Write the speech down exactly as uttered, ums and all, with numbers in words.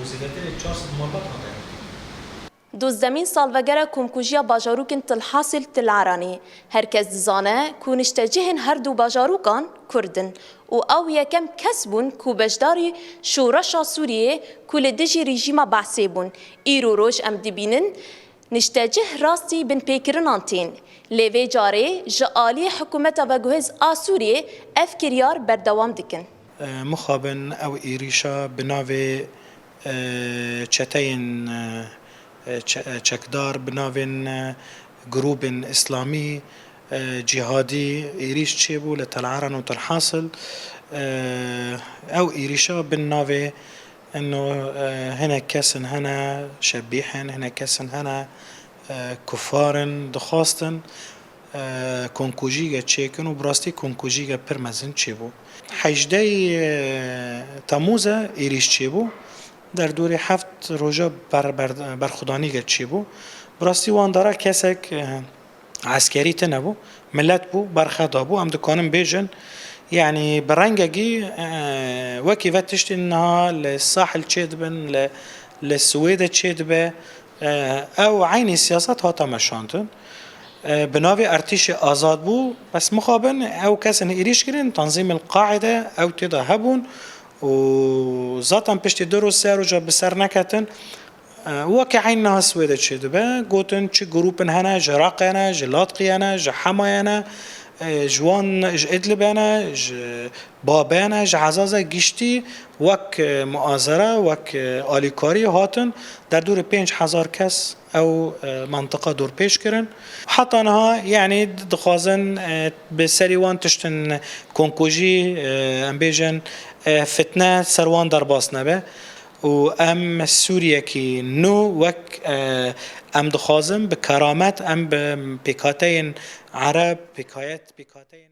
Zêdetirê çar sed malbat hate girtin. Dozdemîn salvegera komkujiya bajarokên Til Hasil Til Eranê. Her kes dizane ku niştecihên her du bajarokan Kurd in û ew yekem kes bûn ku beşdarî şoreşa Sûriyê ku li dijî rejîma Be'sê bûn. Îro roj em dibînin niştecih rastî binpêkirinan tên. Lê vê carê ji aliyê hikûmeta veguhêz a Sûriyê ev kiryar berdewam dikin. Mixabin ew êrîşa bi navê, e, çeteyên, e, çe-, e, çekdar, bi navên, e, grûbên îslamî, e, cîhadî êrîş çêbû li Tel Eran û Til Hasil. E, ew êrîşa bin navê ino, e, hinek kesin hene şebîh in, hinek kesin hene, e, kufar in, dixwastin, e, komkujîge çêkin û bi rastî komkujîge pir mezin çêbû. Hejdeyê, e, Temûze êrîş çêbû. Derdorê heft roja ber-, ber-, berxwedanîge çêbû. Bi rastî wan dara kesek, e, eskerî tune bû, milet bû, berxe dabû. Em dikanin bêjin, yanî bi rengekî, e, wekî ve tiştên niha li Sahil çêdibin, li, li Swêde çêdibe. E, ew eynî siyaset hate meşandin. E, bi navê Ertîşê Azad bû, bes mixabin ew kesên êrîş kirin, Tanzîm El Qaide, ew tê de hebûn û zaten piştî du roj, sê roja bi ser neketin. E, weke eyn niha Swêde çêdibe, gotin çi grûpin hene, ji Iraqê ne, ji Latqiyê ne, ji Hemayê ne, e, ji wan, ji Idlibê ne, ji Babê ne, ji Ezazê giştî wek, e, muazere, wek, e, alîkarî hatin, derdorê pênc hezar kes ew, e, mentiqa dorpêç kirin. Heta niha, yanî dixwazin, e, bi serî wan tiştin komkujî, e, em bêjin, e, fitne ser wan derbas nebe. Û em Sûriyekî nû wek, e, em dixwazin bi keramet em bi pêkhateyên Ereb, pêkayet, pêkhateyên